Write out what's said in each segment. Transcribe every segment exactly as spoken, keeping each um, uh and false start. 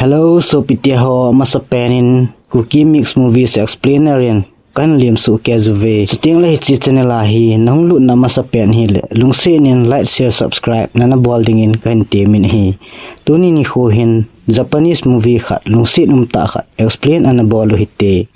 Hello, sopite ho, masapen in Kuki Mix Movies Explainer in kahin lemsuh kei uve. Chuteng le hiche channel a hi nahung lutna masapen hile, lungset in like, share, subscribe nana bol dingin kahin temin ahi. Tuni nikho hin Japanese movie khat, lungset umtah khat explain ana bol u hite.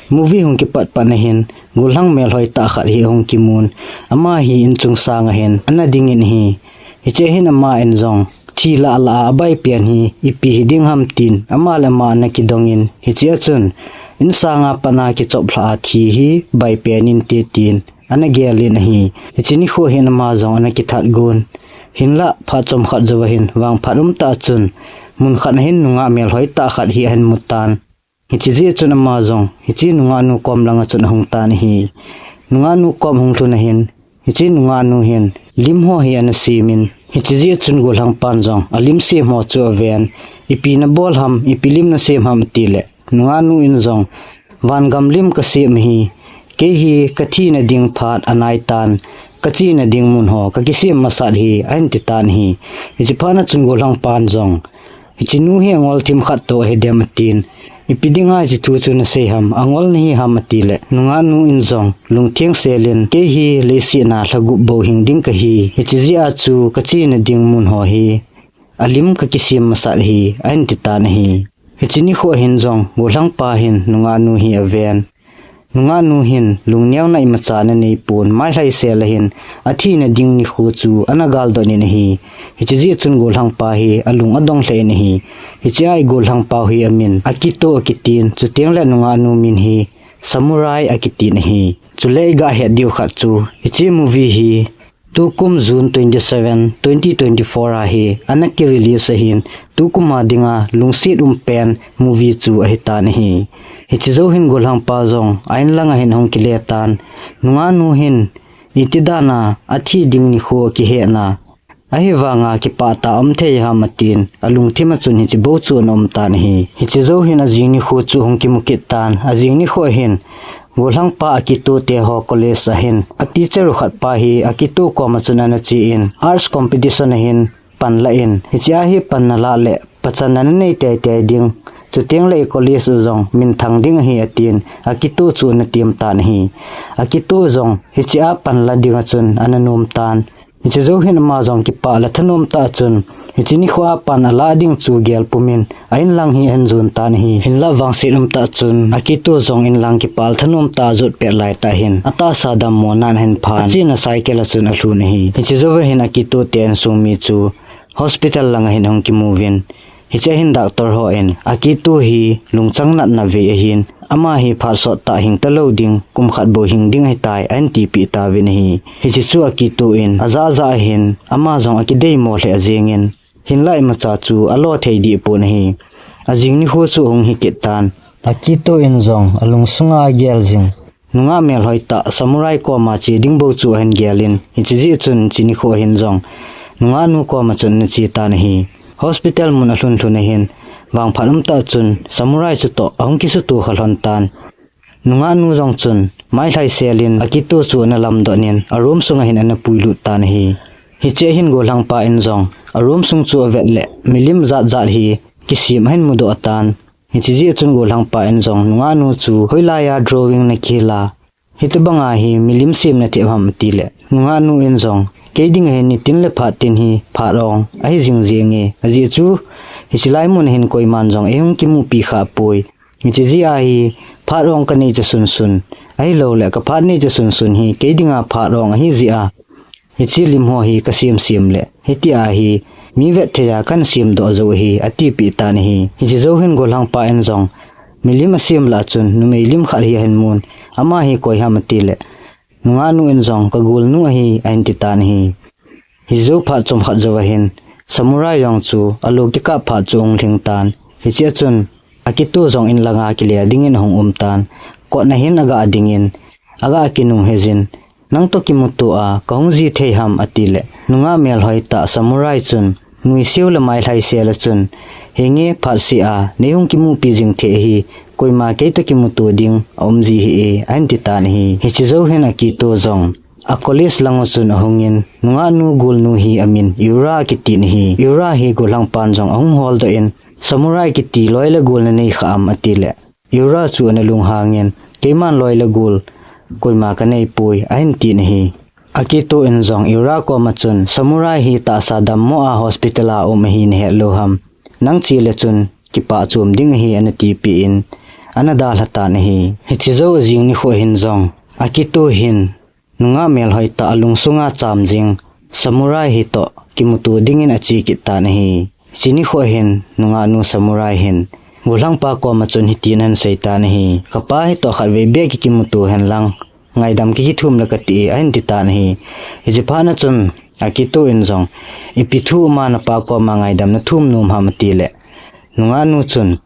Movie hung kipat pat na hin, gollhang melhoi tah khat hi ahung kimun. Ama hi inchung sanga hin ana dingin ahi. Hiche hin ama in jong thi lah lah a abai pen hi ipi hiding ham tin ama le ama ana kidongin, hiche a chun insanga pat a kichop lhah a thi hi bai pen inte tin ana gelin ahi. Hiche nikho hin ama jong ana kithat gon. Hinlah phat chomkhat jouva hin vangphat umtah a chun mun khat a hin nungah melhoi tah khat hi ahin mutan. Hiche jeh a chun ama jong hiche nungahnu kom langa chun ahung tan ahi. Nungahnu kom ahung lhun a hin, hiche nungahnu hin lim ho hi ana semin, hiche jeh a chun gollhangpan jong alim sem ho chu aven, ipi nabol ham, ipi lim nasem ham atile, nungahnu in jong, vangam lim kasem ahi, kei hi kathina ding phat anaitan, kachena ding mun ho kakisem masat hi, ahin titan ahi. Hiche phat a chun gollhangpan jong, hiche nu hi angol thim khat toh ahidem atin. Ipi dinga hiche thu chu nasei ham, angol nahi ham atile, nungahnu in jong lungtheng selin, kei hi leiset a lha gup bou hing ding kahi, hiche jeh a chu kachena ding mun ho hi alim kakisem masat hi, ahin titan ahi. Hiche nikho hin jong gollhangpa hin nungahnu hi aven. Nungahnu hin lungneona imacha ana neipon, mailhaisel a hin athina ding nikho chu ana galdot in ahi. Hiche jeh a chun gollhangpa hi alung adong lheh in ahi. Hiche a i gollhangpa hi amin Akito akitin, chuteng le nungahnu min hi Samurai akitin ahi. Chule iga het diu khat chu, hiche movie hi tukum June twenty seven, twenty twenty four a hi ana kirelease ahin, tukum a dinga lungset umpen movie chu ahitan ahi. Hiche jou hin gollhangpa jong a inlanga hin ahung kile tan. Nungahnu hin iti dan a athi ding nikho akihetna, ahivanga kipah tah a um thei ham atin, alungthim a chun hiche bou chu ana um tan ahi. Hiche jou hin ajing nikho chu ahung kimu kit tan. Ajing nikho hin gollhangpa Akito te ho college a hin a teacher u khat pa hi Akito koma chun ana chen, arts competition a hin pan la in, hiche a hi pan nalah le pachan ana nei teitei ding, chuteng le i college u jong minthang ding ahi atin, Akito chu ana tem tan ahi. Akito jong hiche a pan la ding a chun ana nom tan. Hiche jou hin ama jong kipah le thanom tah a chun hiche nikho a pan alah ding chu gel pumin a inlang hi ahin jon tan ahi. Hinlah vangset umtah a chun Akito jong inlang kipah le thanom tah a ajot pet laitah hin atahsa dammona ahin phan, achena cycle a chun alhun ahi. Hiche jouva hin Akito te insung mi chu hospital langa hin ahung kimuvin, hiche a hin doctor hon Akito hi lungchang natna vei ahin, ama hi phat sottah hing talou ding, kum khat bou hing ding ahitai, ahin tipeh tauvin ahi. Hiche chu Akito in ajah jah a hin ama jong akideimo lheh jengin, hinlah imacha chu alo thei deh pon ahi. Ajing nikho chu ahung hi kit tan. Akito in jong alungsunga agel jing, nungah melhoi tah Samurai koma che ding bou chu ahin gelin, hiche jeh chun hiche nikho hin jong nungahnu koma chun ana che tan ahi. Hospital mun alhun lhun a hin vangphat umtah a chun Samurai chutoh ahung kisuto kha lhon tan. Nungahnu jong chun mailhaiselin Akito chu ana lamdoh in a room sunga hin ana puilut tan ahi. Hiche a hin gollhangpa in jong a room sung chu avet le milim jat jat hi kisem ahin mudoh tan. Hiche jeh chun gollhangpa in jong nungahnu chu hoilaiya drawing nakihil a, hitobanga hi milim sem nathem ham atile, nungahnu in jong kei dinga hin nitin le phat tin hi phat ong ahi jing jenge, ajeh chu hiche lai mun a hin koiman jong eihung kimupi khah poi. Hiche jeh a hi phat ong kanei cha sunsun, ahiloule kaphat nei cha sunsun hi kei dinga phat ong ahi jeh a hiche lim ho hi kasem sem le hitia hi mi vet thei a kahin semdoh jou ahi, atipeh tan ahi. Hiche jou hin gollhangpa in jong milim asem lah a chun numei lim khat hi ahin mun, ama hi koi ham atile, nungahnu in jong kagolnu ahi, ahin ti tan ahi. Hiche jou phat chomkhat jouva hin Samurai jong chu alo kikap phat chu ahung lhing tan. Hiche a chun Akito jong inlanga kile dingin ahung um tan. Kotna hin aga dingin, aga kinung hejin, nangtoh kimuto a kahung ji thei ham atile, nungah melhoi tah Samurai chun nuisel le mailhaisel a chun, henge phatseh a neihung kimupi jing thei ahi, koima keitoh kimuto ding aum ji hih e, ahin ti tan ahi. Hiche jou hin Akito jong a college lang u chun ahungin, nungahnu golnu hi amin Iura akitin ahi. Iura hi gollhangpan jong ahung holdoh in, Samurai kiti loi le gol nanei kha am, ati le Yura chu ana lunghang in, keiman loi le gol koima kanei poi, ahin tin ahi. Akito in jong Yura koma chun, Samurai hi tahsa dammo a hospital a um ahi nahet lou ham. Nang che le chun kipah chom ding ahi, ana tipeh in, ana dalha tan ahi. Hiche jou ajing nikho hin jong, Akito hin nungah melhoi tah a lungsunga cham jing Samurai hi toh kimuto dingin ache kit tan ahi. Hiche nikho hin nungahnu Samurai hin golhangpa koma chun hitin ahin sei tan ahi. Kapa hi toh khatvei beh kikimuto hen lang, ngaidam kikithum le kati e, ahin ti tan ahi. Hiche phat na chun Akito in jong, ipi thu um a napa koma ngaidam nathum nom ham, ati le nungahnu chun,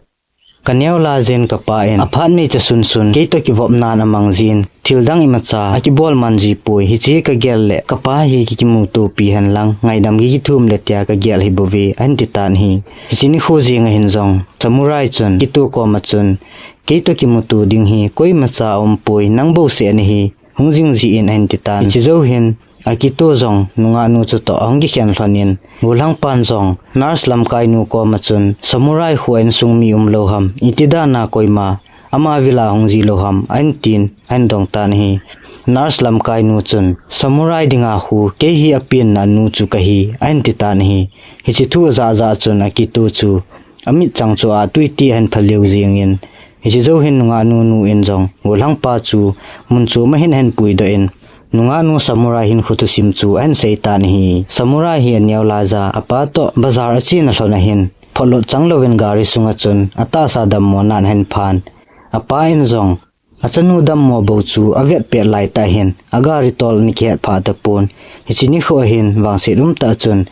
kaneo la jin kapa in aphat neicha sunsun kei toh kivop nan amang jin, thil dang imacha akibol man ji poi, hiche kagel le kapa hi kikimuto pi hen lang, ngaidam kikithum le tia kagel hi bou ve, ahin ti tan ahi. Hiche nikho jing ahin jong Samurai chun Akito koma chun, kei toh kimuto ding hi koimacha aum poi, nang bou seh nahi, hung jing jin, ahin ti tan. Hiche jou hin Akito jong nungahnu chu toh ahung kikhen lhon in, golhangpan jong nurse lamkainu koma chun, Samurai khu a insung mi um lou ham, iti dan a koima ama vil a hung ji lou ham, ahin tin ahin dong tan ahi. Nurse lamkainu chun, Samurai dinga khu kei hi apenna nu chu kahi, ahin ti tan ahi. Hiche thu ajah jah chun Akito chu amitchang chu atui ti ahin phaleu jing in, hiche jou hin nungahnu nu in jong golhangpa chu mun chom a hin ahin puidoh in, nungahnu Samurai hinkho thusim chu ahin sei tan ahi. Samurai hi aneo laija apa toh bazar achena lhon a hin, photlot chang louvin gari sunga chun atahsa dammo nan ahin phan. Apa in jong achanu dammo bou chu avet pet laitah hin, agari tol ana kihet phah tapon. Hiche nikho hin vangset umtah chun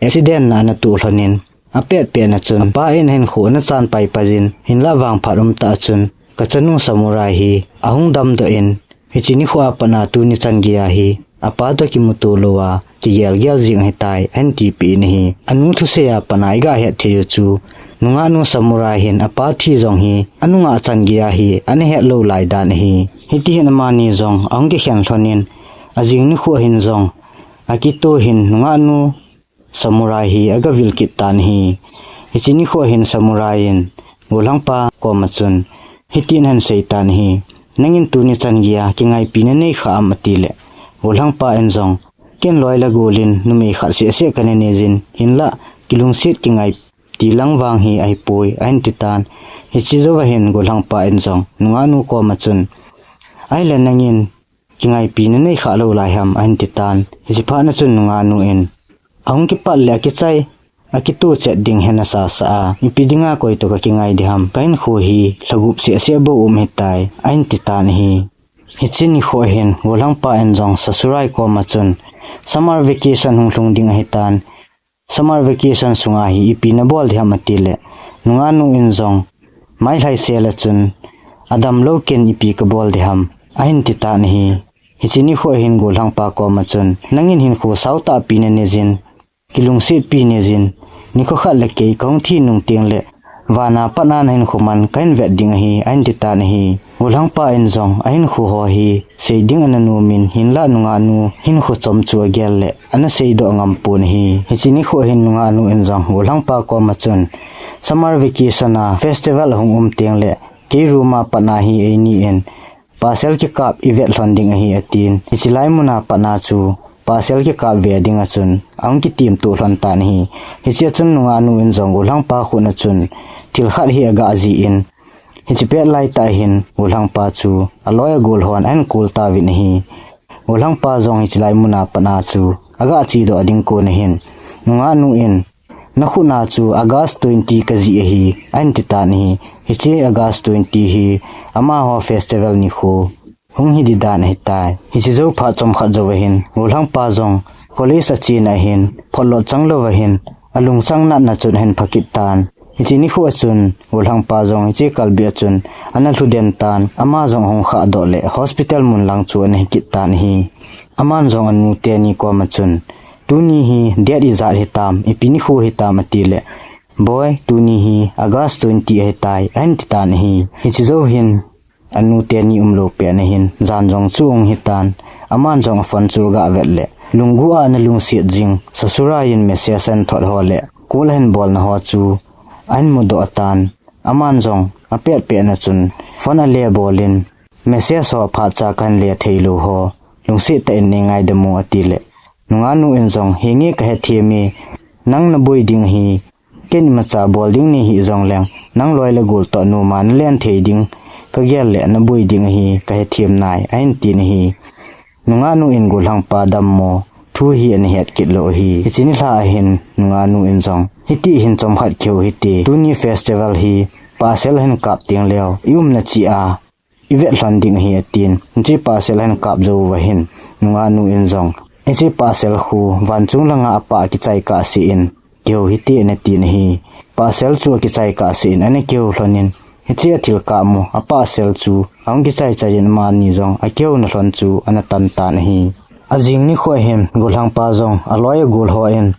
accident na ana toh lhon in, apet pet na chun apa in hinkho ana chan pai pai jin, hinlah vangphat umtah chun kachanu Samurai hi ahung damdoh in, hiche nikho a pat a tuni chan geiya hi apa toh kimuto louva kigel gel jing ahitai, ahin tipeh in ahi. Anu thusei a pat a iga het thei u chu, nungahnu Samurai hin apa thi jong hi anungah chan geiya hi ana het lou lai dan ahi. Hiti hin amani jong ahung kikhen lhon in, ajing nikho hin jong Akito hin nungahnu Samurai hi aga vil kit tan ahi. Hiche nikho hin Samurai in golhangpa koma chun hitin ahin sei tan ahi. Nangin tuni chan geiya kingaipi nanei kha am, ati le golhangpa in jong, ken loi le gol in numei khat seh seh kana nei jin, hinlah kilungset kingai ti lang vang hi ahipoi, ahin ti tan. Hiche jouva hin golhangpa in jong nungahnu koma chun, ahile nangin kingaipi nanei kha lou lai ham, ahin ti tan. Hiche phat na chun nungahnu in, ahung kipat le akichai, akito chet ding hi nasa sa a, ipi dinga koi toh kakingai ding ham, kahinkho hi lhagup seh seh bou um ahitai, ahin ti tan ahi. Hiche nikho hin golhangpa in jong Sasurai koma chun, summer vacation hung lhung ding ahitan, summer vacation sunga hi ipi nabol ding ham, ati le nungahnu in jong, mailhai sel a chun, adamlou ken ipi kabol ding ham, ahin ti tan ahi. Hiche nikho hin golhangpa koma chun, nangin hinkho sao tahpi nanei jin, kilungset pi nei jin, nikho khat le kei kahung thi nung teng le vana pat a nahinkho man kahin vet ding ahi, ahin ti tan ahi. Golhangpa in jong ahinkho ho hi sei ding ana nom in, hinlah nungahnu hinkho chom chu agel le ana seidoh ngam pon ahi. Hiche nikho hin nungahnu in jong golhangpa koma chun, summer vacation a festival ahung um teng le kei room a pat a hi eini in parcel kikap ivet lhon ding ahi, atin. Hiche lai mun a pat a chu parcel kikap ve ding a chun ahung kitim to lhon tan ahi. Hiche a chun nungahnu in jong golhangpa khut a chun thil khat hi aga jih in, hiche pet laitah hin golhangpa chu aloi agol hon ahin kol tauvin ahi. Golhangpa jong hiche lai mun a pat a chu aga chedoh ding kon a hin, nungahnu in, nakhut a chu August twenty kajih ahi, ahin ti tan ahi. Hiche August twenty hi amaho festival nikho hung hi ding dan ahitai. Hiche jou phat chomkhat jouva hin golhangpa jong college achena hin, photlot chang louva hin alungchang natna chun ahin pha kit tan. Hiche nikho a chun golhangpa jong hiche kalbi a chun ana lhu den tan, ama jong ahung khahdoh le hospital mun lang chu ana hi kit tan ahi. Aman jong anu teni koma chun, tuni hi date ijat hitam, ipi nikho hitam, ati le, boi, tuni hi August twenty ahitai, ahin ti tan ahi. Hiche jou hin anu teni umlou pet na hin jan jong chu ahung hitan, aman jong aphone chu aga vet le, lunggu a ana lungset jing Sasurai in message ahin thot ho le call ahin bolna ho chu ahin mudoh tan. Aman jong apet pet na chun phone ale bol in, message ho phat cha kahin le thei lou ho, lungset tah in nei ngaidam o, ati le, nungah nu in jong, henge, ka hethem e, nang na boi ding ahi, ken imacha bol ding nei hih jong leng, nang loi le gol toh noma na len thei ding ka gel le na boi ding ahi, ka hethem nai, ahin tin ahi. Nungah nu in golhangpa dammo thu hi ana het kit lou ahi. Hiche nilhah ahin nungah nu in jong, hiti hin chomkhat kihou hite, tuni festival hi parcel hin kap teng leu i umna cheh a i vet lhon ding ahi, atin. Hiche parcel ahin kap jou uva hin nungah nu in jong, hiche parcel khu vanchung langa apah kichai kahseh in kihou hite, ana tin ahi. Parcel chu akichai kahseh in ana kihou lhon in, hiche athil kap mu a parcel chu ahung kichai chai in amani jong akihouna lhon chu ana tan tan ahi. Ajing nikho hin golhangpa jong aloi agol ho in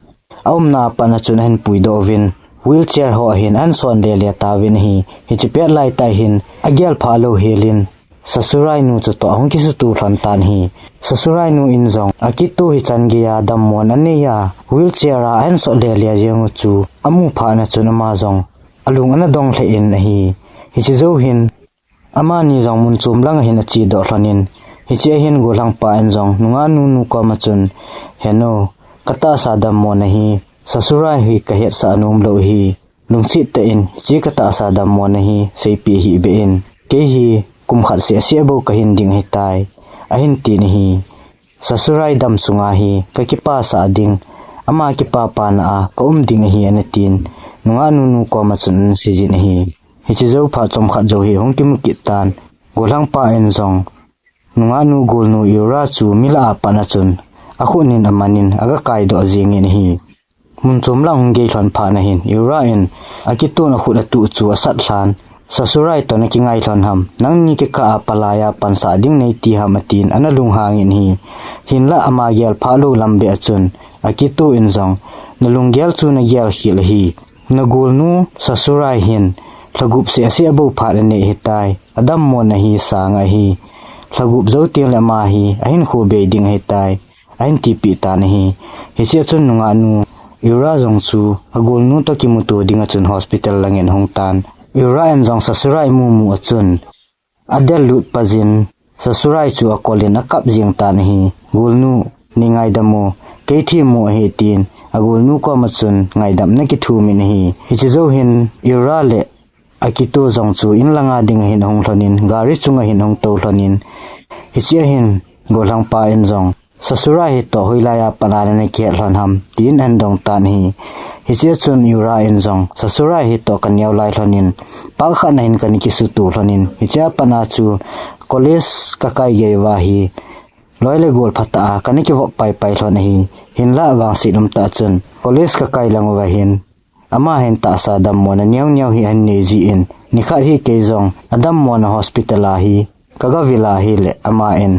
aumna a pat na chun ahin puidoh uvin, wheelchair ho ahin ahin son le le tauvin ahi. Hiche pet lai tah hin agel phah lou hel in Sasurai nu chutoh ahung kisutu lhon tan ahi. Sasurai nu in jong Akito hi chan geiya dammo na anei a, wheelchair a ahin sot le le jeng u chu amu phat na chun ama jong alung ana dong lheh in ahi. Hiche jou hin amani jong mun chom lang ahin achedoh lhon in, hiche ahin golhangpa in jong nungah nu nu koma chun, "Henu, ka tahsa dammo na hi Sasurai hi ka hetsah nom lou ahi. Lungset tah in hiche ka tahsa dammo na hi seipeh hih beh in. Kei hi kum khat seh seh bou kahin ding ahitai," ahin tin ahi. Sasurai dam sunga hi ka kipasah ding, ama kipapana a ka um ding ahi, ana tin, nungah nu nu koma chun ana seijin ahi. Hiche jou phat chomkhat jou hi ahung kimu kit tan. Golhangpa in jong nungah nu golnu Yura chu milah a pat na chun akhut in aman in aga kaidoh jeng in ahi. Mun chom lang hung gei lhon phat na hin Yura in Akito in akhut atuh chu asat lhan. "Sasurai toh na kingai lhon ham? Nangni kikah a palai a pansah ding nei ti ham?" atin ana lunghang in ahi. Hinlah ama gel phah lou lam beh a chun Akito in jong, "Na lunggel chu na gel khel ahi. Na golnu Sasurai hin lha gup seh seh bou phat anei ahitai. Adammo na hi sang ahi. Lha gup jou teng le ama hi ahinkho bei ding ahitai," ahin tipeh tan ahi. Hiche a chun nungah nu Yura jong chu agolnu toh kimuto ding a chun hospital lang in ahung tan. Yura in jong Sasurai amu mu a chun adel lut pajin Sasurai chu akol in akap jeng tan ahi. "Golnu, nei ngaidam o, kei themmo ahi," tin agolnu koma chun ngaidamna kithum in ahi. Hiche jou hin Yura le Akito jong chu in langa ding ahin ahung lhon in, gari chunga hin ahung tou lhon in, hiche ahin golhangpa in jong, "Sasurai hitoh hoilai a pat a nana kihet lhon ham?" tin ahin dong tan ahi. Hiche a chun Yura in jong, "Sasurai hitoh ka neo lai lhon in, phat khat na hin kana kisutu lhon in, hiche a pat na chu college ka kai gei uva hi loi le gol phatah a kana kivop pai pai lhon ahi. Hinlah vangset umtah chun college ka kai lang uva hin ama hin tahsa dammo na neo neo hi ahin nei jin, nikhat hi kei jong adammo na hospital a hi kaga vil a ahile ama in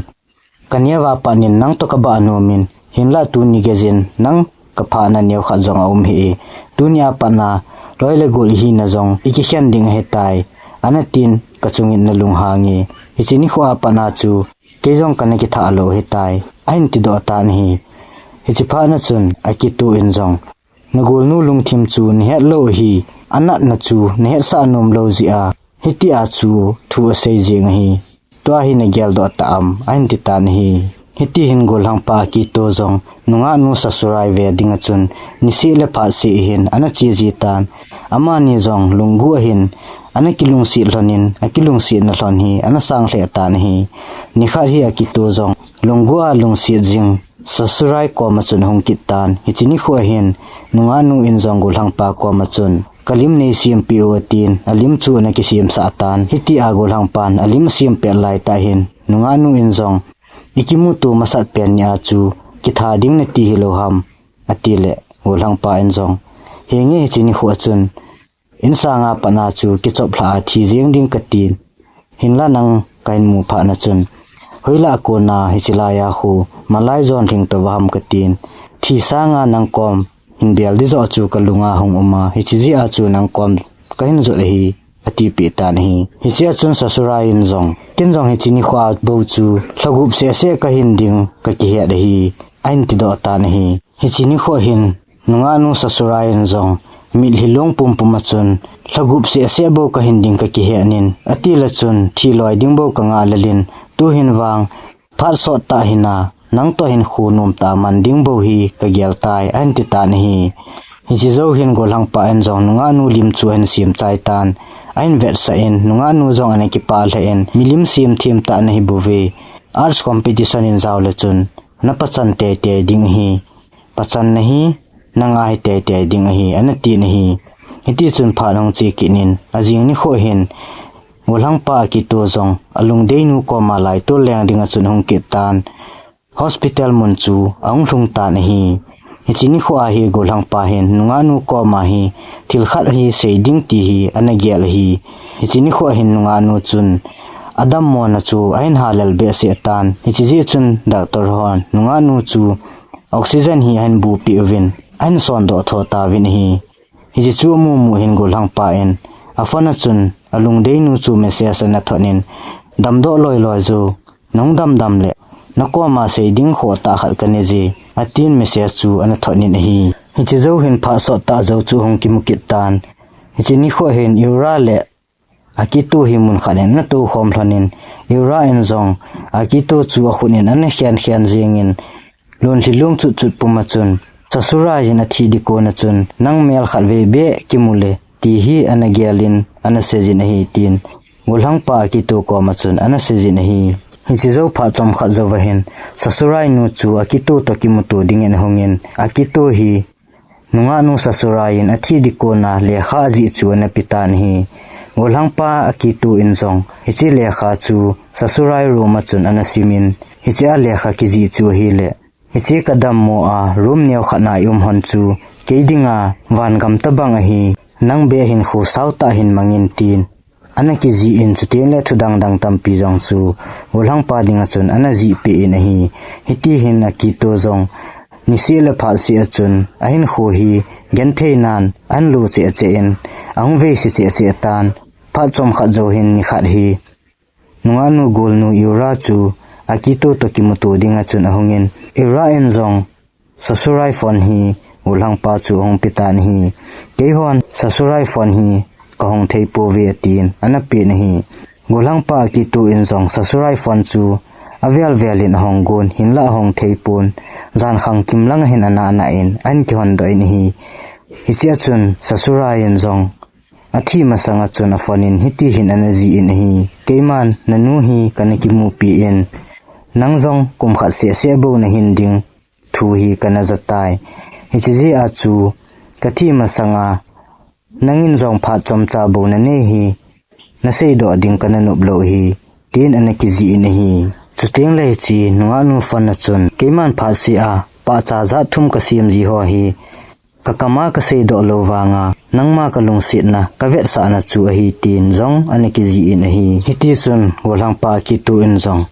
ka neo a pat in nang toh kabah nom in, hinlah tuni geiyin nang kaphatna neokhat jong aum hih e. Tuni a pat na loi le gol ihina jong ikikhen ding ahitai," ana tin, "Ka chung in na lunghang e. Hiche nikho a pat na chu kei jong kana kithah lou ahitai," ahin tidoh tan ahi. Hiche phat na chun Akito in jong, "Na golnu lungthim chu nahet lou ahi, anatna chu nahetsah nom lou jeh a, hitia chu thu asei jeng ahi. Tua hi na geldoh tah am?" ahin ti tan ahi. Hiti hin golhangpa Akito jong nungah nu Sasurai ve ding a chun nisih le phat seh hin ana che ji tan. Amani jong lunggel a hin ana kilungset lhon in, akilungsetna lhon hi ana sang lheh tan ahi. Nikhat hi Akito jong lunggel a lungset jing Sasurai koma chun ahung kit tan. Hiche nikho hin nungah nu in jong golhangpa koma chun, "Ka lim nei sempeh o," atin, alim chu ana kisemsah tan. Hitia golhangpan alim asem pet lai tah hin nungah nu in jong, "Ikimuto masat pen ni a chu kitha ding nati hilou ham?" ati le, golhangpa in jong, "Henge, hiche nikho a chun insang a pat na chu kichop lhah a thi jeng ding katin. Hinlah nang kahin mu phat na chun, hoilah a kona hiche lai a khu malai jon lhing tou va ham katin. Thi sanga nang kom hin bel ding joh chu kalunga hung um a, hiche jeh a chu nang kom kahin jot ahi," atipeh tan ahi. Hiche a chun Sasurai in jong, "Ken jong hiche nikho a bou chu lha gup seh seh kahin ding kakihet ahi," ahin tidoh tan ahi. Hiche nikho hin nungah nu Sasurai in jong mitlhi long pumpum a chun, lhagup sehseh bou kahin ding kakihen in, atile chun, thi loi ding bou kangah lel in, tuhin vang, phat sot tah hina, nang toh hinkho nom tah man ding bou hi kagel tai, ahin ti tan ahi. Hiche jou hin gollhangpa in jong nungahnu lim chu ahin sem chai tan, ahin vetsah in, nungahnu jong ana kipah lheh in, milim semthem tah nahi bouve, arts competition in jao le chun, na pachan teitei ding ahi. Pachan nahi, nanga hi teitei ding ahi, ana tin ahi. Hiti chun phat ahung che kit in, ajing nikho hin, gollhangpa Akito jong, alungdeinu koma laitol leng ding a chun ahung kit tan, hospital mun chu ahung lhung tan ahi. Hiche nikho a hi gollhangpa hin, nungahnu koma hi, thil khat hi sei ding ti hi, ana gel ahi. Hiche nikho a hin nungahnu chun, adammona chu ahin halel behseh tan. Hiche jeh chun, doctor hon, nungahnu chu, oxygen hi ahin bupeh uvin, ahin sondoh tho tauvin ahi. Hiche chu amu mu hin gollhangpa in, aphone a chun, alungdeinu chu message ana thot in, damdoh loi loi jou, nahung damdam le, nakoma sei ding khoh tah khat kanei je, atin message chu ana thot in ahi. Hiche jou hin phat sot tah jou chu ahung kimu kit tan. Hiche nikho hin Iura le Akito hi mun khat in ana tou khom lhon in, Iura in jong Akito chu akhut in ana khen khen jeng in, lonlhi long chut chut pum a chun, Sasurai in athi ding kon a chun, nang mel khat vei beh kimu le, ti hi ana gel in, ana sei jin ahi tin, gollhangpa Akito koma chun ana sei jin ahi. Hiche jou phat chomkhat jou va hin, Sasurai nu chu Akito toh kimuto ding in ahung in, Akito hi, nungahnu Sasurai in athi ding kon a lekha ajih chu ana pe tan ahi. Gollhangpa Akito in jong, hiche lekha chu Sasurai room a chun ana sim in, hiche a lekha kijih chu ahile, hiche kadammo a room neo khat na i um hon chu, kei dinga vangam tobang ahi, nang beh hinkho sao tah hin mang in tin, ana kijih in, chuteng le thu dang dang tampi jong chu, gollhangpa ding a chun ana jih peh in ahi. Hiti hin Akito jong, nisih le phatsih a chun, ahinkho hi, genthei nan, ahin lo cheh cheh in, ahung veise cheh cheh tan, phat chomkhat jou hin nikhat hi, nungahnu golnu Iura chu, Akito toh kimuto ding a chun ahung in, Iura in jong, Sasurai phone hi, gollhangpa chu ahung pe tan ahi. Keihon, Sasurai phone hi, kahong thei pouve atin, ana pe in ahi. Gollhangpa Akito in jong, Sasurai phone chu, avel vel in ahong gon, hinlah ahong thei pon, jan khang kim lang a hin ana ana in, ahin kihon doh in ahi. Hiche a chun, Sasurai in jong, athi masang a chun aphone in, hiti hin ana jih in ahi. Keiman, nanu hi, kana kimupi in, nang jong, kum khat seh seh bou nahin ding, thu hi kana ja tai. Hiche jeh a chu, kathi masang a, nangin jong phat chomcha bou nanei hi, nasei doh ding kana nop lou hi, tin ana kijih in ahi. Chuteng le hiche, nungahnu phone a chun, keiman phatseh a, pahcha jat thum kasem ji ho hi, kakam a kasei doh lou vang a, nangma kalungsetna, kavetsahna chu ahi, tin jong ana kijih in ahi. Hiti chun, gollhangpa Akito in jong,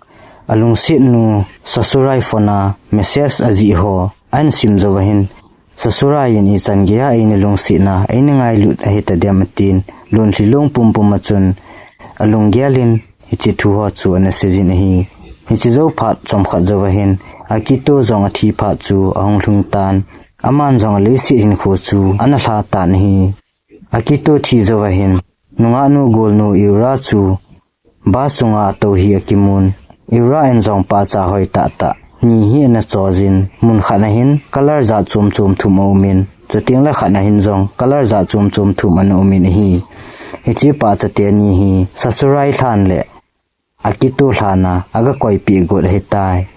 alungsetnu Sasurai phone a message ajih ho, ahin sim jou va hin, Sasurai in ichan gei a eina lungsetna, eina ngailut ahi tadem atin, lonlhi long pumpum a chun, alunggel in, hiche thu ho chu ana sei jin ahi. Hiche jou phat chomkhat jou va hin, Akito jong athi phat chu ahung lhung tan, aman jong aleiset hinkho chu ana lha tan ahi. Akito thi jou va hin, nungahnu golnu Iura chu, bus sunga atou hi akimun. Iura in jong pahcha hoi tah tah ni hi ana choi jin, mun khat na hin, color jat chom chom thum aum in, chuteng le khat na hin jong, color jat chom chom thum ana um in ahi. Hiche pahcha teni hi, Sasurai lhan le Akito lhan a, aga koipeh got ahitai.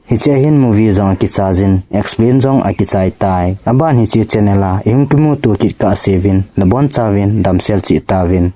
Hiche a hin movie jong akichai jin, explain jong akichai tai. Aban hiche channel a, ihung kimuto kit kah seuvin, nabonchauvin, damsel cheh tauvin.